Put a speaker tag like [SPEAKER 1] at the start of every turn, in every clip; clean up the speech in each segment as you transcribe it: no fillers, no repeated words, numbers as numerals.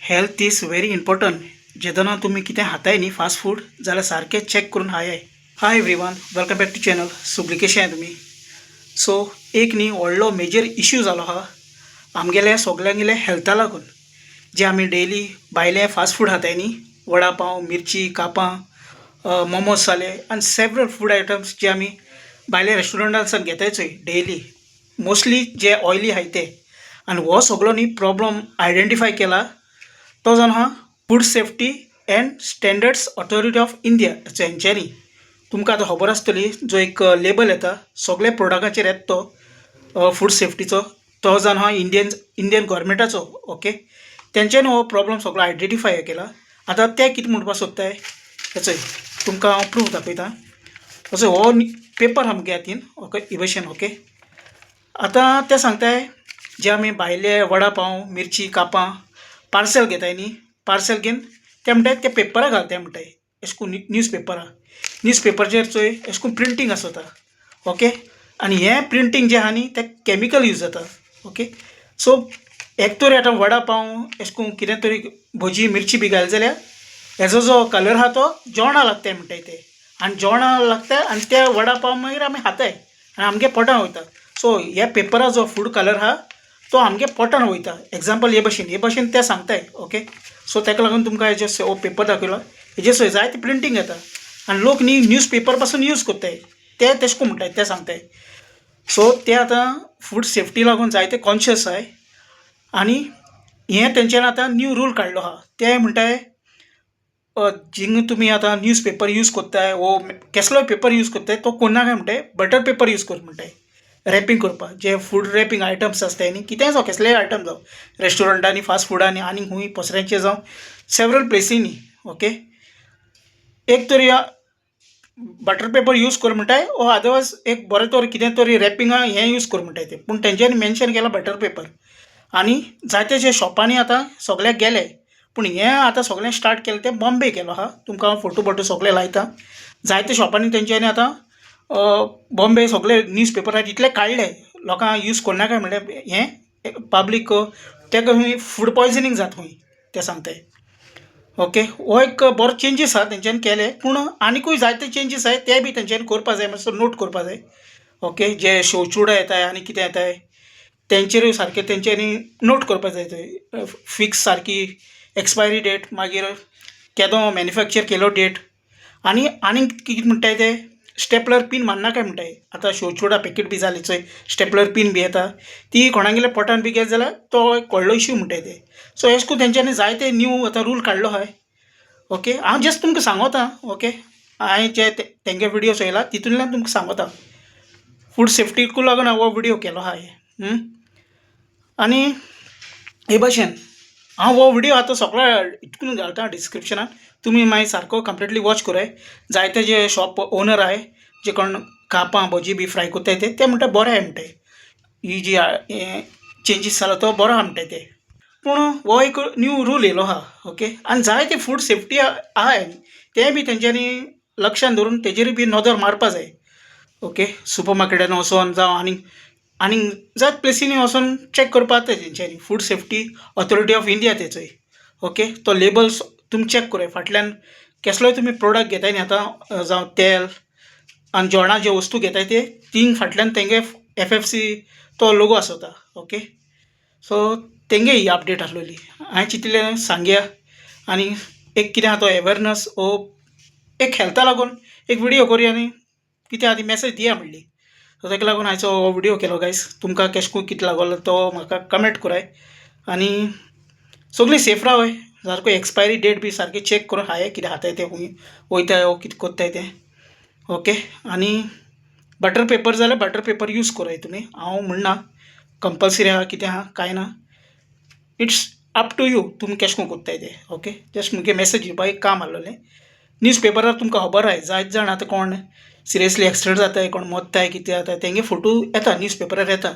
[SPEAKER 1] Health is very important. जेदोना तुमी कितें खाताय न्ही फास्ट फूड जाल्यार सारकें चॅक करून खायाय. Hi everyone, welcome back to channel. सगळीं कशें आहाय तुमी? सो एक न्ही व्हडलो मेजर इश्यू जालो आहा आमगेल्या सगल्यांगेल्या हेल्था लागून. जे आमी डेली भायले फास्ट फूड खाताय न्ही, वडा पाव, मिरची, कापां, मोमोज जाले आनी सेवरल फूड आयटम्स जे आमी भायल्या रेस्टॉरंटांसान घेताय चोय डेली, मोस्टली जे ऑयली आहाय ते. आनी हो सगलो न्ही प्रॉब्लम आयडेंटिफाय केला तो जावन आहा Food Safety and Standards Authority of India हेंच्यांनी. तुमकां आतां खबर आसतली, जो एक लेबल येता सगल्या प्रोडक्टाचेर येता तो फूड सेफ्टीचो, तो जावन आहा इंडियन इंडियन गोवोरमेंटाचो, ओके. तेंच्यांनी हो प्रॉब्लम सगलो आयडेंटिफाय केला. आतां ते कितें म्हणपाक सोदताय हें चोय, तुमकां हांव प्रूफ दाखयता. असो हो पेपर आमगे हातीन, ओके, ही भशेन, ओके. आतां ते सांगताय, जे आमी भायले वडा पाव, मिरची, कापां पार्सल घेताय न्ही, पार्सल घेवन ते म्हणटाय ते पेपरां घालताय म्हणटाय अशें करून न्यूज पेपरां. न्यूज पेपराचेर चोय अशें करून प्रिंटींग आसता, ओके. आनी हें प्रिंटींग जें आहा न्ही तें कॅमिकल यूज जाता, ओके. सो एक तरी आतां वडा पाव अशें करून कितें तरी भजी, मिरची बी घाली जाल्यार हेजो जो कलर आहा तो जेवणा लागताय म्हणटाय ते. आनी जेवणा लागता आनी ते वडा पाव मागीर आमी खाताय आनी आमगे पोटान वयता. सो ह्या पेपरा जो फूड कलर आहा तो आमगे पोटान वयता. एग्जाम्पल हे भशेन, हे भशेन ते सांगताय, ओके. सो ताका लागून तुमकां हेजे हो पेपर दाखयलो. हेजे चोय जायते प्रिंटींग येता आनी लोक न्ही न्यूज पेपर पासून यूज कोत्ताय ते, तेश कोन म्हणटाय ते सांगताय. सो ते आतां फूड सेफ्टी लागून जायते कॉन्शियस आहाय आनी हें तेंच्यांनी आतां न्यू रूल काडलो आहा. ते म्हणटाय, जिंग तुमी आतां न्यूज पेपर यूज कोत्ताय वो केसलोय पेपर यूज कोत्ताय तो कोन्नाकाय म्हणटाय, बटर पेपर यूज कर म्हणटाय रॅपिंग करपाक. जे फूड रॅपिंग आयटम्स आसताय न्ही, कितेंय जावं, केसलेय आयटम जावं, रेस्टॉरंटांनी, फास्ट फुडांनी आनी खूंय पसऱ्यांचेर जावं, सेवरल प्लेसींनी, ओके, एक तरी बटर पेपर यूज कर म्हणटाय वो अदरवायज एक बरें तरी कितें तरी रॅपिंगा हें यूज कर म्हणटाय ते. पूण तेंच्यांनी मेन्शन केलां बटर पेपर. आनी जायते जे शॉपांनी आतां सगल्याक गेले, पूण हें आतां सगळें स्टार्ट केलें तें बॉम्बे केलो आहा. तुमकां हांव फोटो बोटो सगळे लायता. जायते शॉपांनी तेंच्यांनी आतां बॉम्बे सगळे न्यूज पेपर तितले काडले, लोकांक यूज कोन्नाकाय म्हणल्यार हें पब्लीक तेका खंय फूड पॉयजनींग जाता खंय ते सांगताय, ओके. हो एक बरो चेंजीस आहा तेंच्यांनी केले, पूण आनिकूय जायते चेंजीस आहाय, ते बी तेंच्यांनी करपा जाय, मातसो नोट करपा जाय, ओके. जे शेव येताय आनी कितें येताय तेंचेरूय सारकें तेंच्यांनी नोट करपा जाय. थंय फिक्स सारकी एक्सपायरी डेट, मागीर केदो मॅन्युफॅक्चर केलो डेट. आनी आनीक कितें म्हणटाय ते, स्टेपलर पीन मारनाकाय म्हणटाय. आतां शेव पॅकेट बी जालें चोय, स्टेपलर पीन बी येता, ती कोणागेल्या पोटान बी गेली जाल्यार तो एक व्हडलो इश्यू म्हणटाय ते. सो अशें करून तेंच्यांनी जायते न्यू आतां रूल काडलो आहाय, ओके. हांव जस्ट तुमकां सांगोता, ओके. हांवें जे तेंगे विडियो चोयला तितूंतल्यान तुमकां सांगोता. फूड सेफ्टीकू लागून हांव हो विडियो केलो आहा. आनी हे भशेन हांव हो विडियो आतां सगळो इतकून घालता डिस्क्रिप्शनान, तुमी मागीर सारको कंप्लिटली वॉच कराय. जायते जे शॉप ओनर आहाय, जे कोण कापां, भजी बी फ्राय कोत्ताय ते, ते म्हणटा बरें आहाय म्हणटाय, ही जी हें चेंजीस जाला तो बरो आहा म्हणटाय ते. पूण हो एक न्यू रूल येयलो आहा, ओके. आनी जायते फूड सेफ्टी आहाय तें बी तेंच्यांनी लक्षान दवरून तेजेरूय बी नदर मारपा जाय, ओके. सुपर मार्केटान वचोन जावं आनीक आनीक जायत प्लेसींनी वचोन चॅक करपा जाता तेंच्यांनी. Food Safety Authority of India तें चोय, ओके. तो लेबल्स तुमी चॅक कराय फाटल्यान. केसलोय तुमी प्रोडक्ट घेताय न्ही आतां, जावं तेल आनी जेवणा ज्यो वस्तू घेताय ते, तींग फाटल्यान तेंगे एफएफसी तो लोगो आसता, ओके. सो तेंगे ही अपडेट आसलेली, हांवें चिंतलें सांगया आनी एक कितें आहा तो एवेरनस वो एक हेल्था लागून एक विडियो करुया आनी कितें आहा ती मॅसेज दिया म्हणली. सो ताका लागून आयचो हो विडियो केलो. गायज, तुमकां केशें कोन कितें लागोलो तो म्हाका कमेंट कराय आनी सगळीं सेफ रावाय. सारको एक्सपायरी डेट बी सारकी चॅक करून खायाय कितें खाताय तें, खूंय वयताय वो कितें कोत्ताय तें, ओके. आनी बटर पेपर जाल्यार बटर पेपर यूज कराय तुमी. हांव म्हणना कंपलसरी आहा, कितें आहा, कांय ना. It's up to you, तुमी केशें कोन कोत्ताय तें, ओके. जस्ट मुगे मॅसेज दिवपा एक काम आहलोलें. न्यूज पेपरार तुमकां खबर आहाय, जायते जाण आतां कोण सिरियसली एक्सिडंट जाताय, कोण मोत्ताय, कितें जाता, तेंगे फोटो येता, न्यूज पेपरार येता.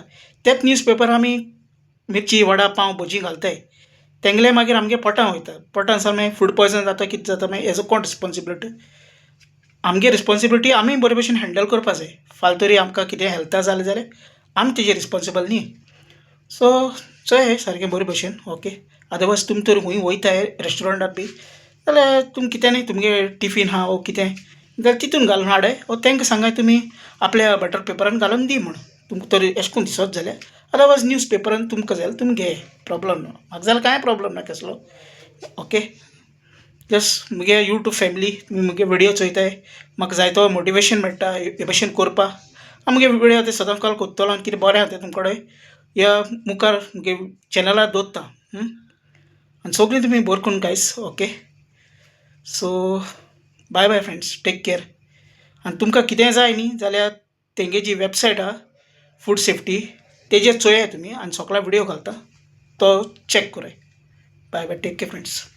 [SPEAKER 1] तेच न्यूज पेपर आमी मिरची, वडा पाव, भजी घालताय, तेंगले मागीर आमगे पोटां वयता. पोटान सावन मागीर फूड पॉयजन जाता, कितें जाता, मागीर हेजो कोण रिस्पोन्सिबिलिटी? आमगे रिस्पोन्सिबिलिटी. आमी बरे भशेन हँडल करपा जाय. फाल्यां तरी आमकां कितें हेल्था जालें जाल्यार आमी तेजेर रिस्पोन्सिबल न्ही. सो चोय सारकें बरे भशेन, ओके. अदरवायज तुमी तर खूंय वयताय रेस्टॉरंटात बी जाल्यार तुमी कितें न्ही तुमगे टिफीन आहा वो कितें जाल्यार तितून घालून हाडाय वो तांकां सांगाय तुमी आपल्या बटर पेपरान घालून दी म्हूण तुमकां तर एशें कोन्न दिसत जाल्यार अदरवायज न्यूज पेपरान तुमकां जाय जाल्यार तुमी घेयाय प्रोब्लम ना म्हाका जाल्यार कांय प्रोब्लम ना कसलो. ओके, जस्ट मुगे यूट्यूब फॅमिली तुमी मुगे विडियो चोयताय, म्हाका जायतो मोटिवेशन मेळटा हे भाशेन कोरपा. हांव मुगे विडियो ते सदांकाल कोत्तलो आनी कितें बरें आहा तें तुमचे कडेन ह्या मुखार मुगे चॅनलार दवरता. आनी सगळीं तुमी बरें करून guys. Okay, so bye bye friends, take care. आनी तुमकां कितेंय जाय न्ही जाल्यार तेंगे जी वेबसायट आहा फूड सेफ्टी तेजेर चोयाय तुमी आनी सगळो विडियो घालता तो चॅक कराय. Bye bye, take care friends.